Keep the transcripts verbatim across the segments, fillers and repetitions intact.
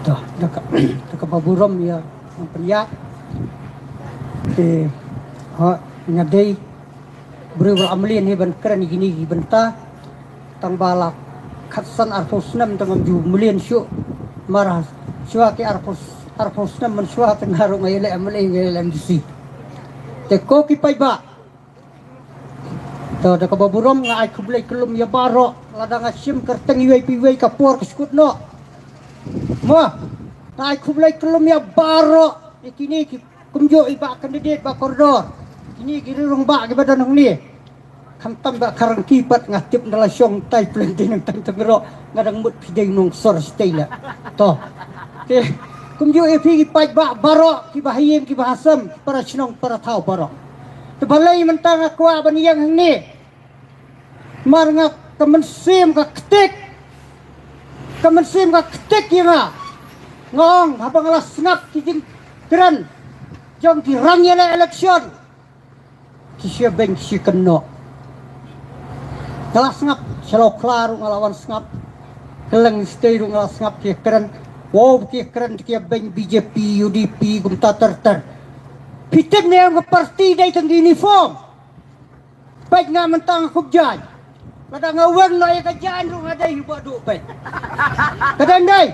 To, da ka, da kaba burom ïa ngan pynïaid. Te, ha, nga dei briew ba la mlien hi ban kren ïa kine ki bynta. Tang ba la khatsan arphew snem tang ngam ju mlien shuh. Namar shuwa ki arphew, arphew snem mynshuwa te nga ruh nga ïaleh M L A, nga ïaleh M D C. Te ko ki paidbah, to, da kaba burom nga ai khublei kyllum ïa baroh, lada nga shim kyrteng iwei pa iwei ka por ka shu kut noh. Mo, nga ai khublei kyllum ïa baroh, ïa kine ki kumjuh i bah candidate, bah kordor. Kine ki riew rangbah kiba don hangne. Khamtam bah Kharangki pat nga tip ynda la shong tai plen te nangta tang ruh nga dang mut phi dei nongsor shatei la. To. Te, kumjuh ïa phi ki paidbah baroh, kiba ha ïing kiba ha sem, para shnong para thaw baroh. Te balei mynta nga kwah ban ïeng hangne? Namar nga, ka mynsiem ka ktik. Ka mynsiem ka ktik ïa nga. Nga ong haba nga la sngap ki jingkren jong ki rang ïaleh election, ki shu beiñ ki shu kynnoh. Nga la sngap, sha Lawkhla ruh nga la wan sngap. Kylleng shatei ruh nga la sngap ki kren. Wow, ki kren ki beiñ B J P, U D P, kumta ter ter. Phi tip ne em ka party dei tang uniform? Peit nga mynta nga khup jaiñ. Lada nga weng noh ïa ka jaiñ ruh nga dei hi bah duh peit. Ka dang dei.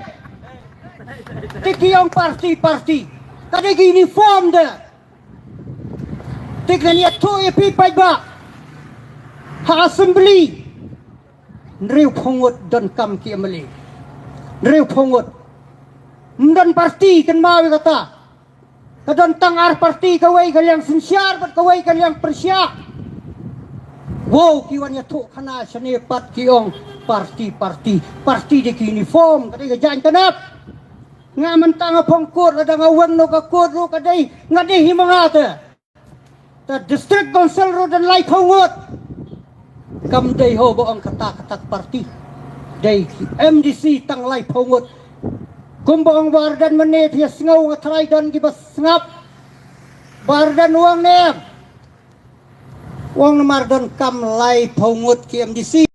Te ki ong party, party. Ka dei ki uniform de. Te ngan ïathuh ïa phi paidbah. Ha assembly, hynriewphew ngut donkam ki M L A. Hynriewphew ngut. Ym don party kynmaw ïa kata. Ka don tang ar party, kawei ka liang synshar bad kawei ka liang pyrshah. Wow, ki wan ïathuh khana shane pat ki ong party, party. Party dei ki uniform, ka dei ka jaiñ ka nep. Nga mynta nga phong kot, lada nga weng noh ka kot ruh ka dei, nga dei hi ma nga te. Te district council ruh don laiphew ngut. Kam dei ho ba ong kata kata ka party. Dei ki M D C tang laiphew ngut. Kumba ong Bah Ardent mynne, phi sngew nga trai don kiba sngap. Bah Ardent u ong ne em? U ong namar donkam laiphew ngut ki M D C.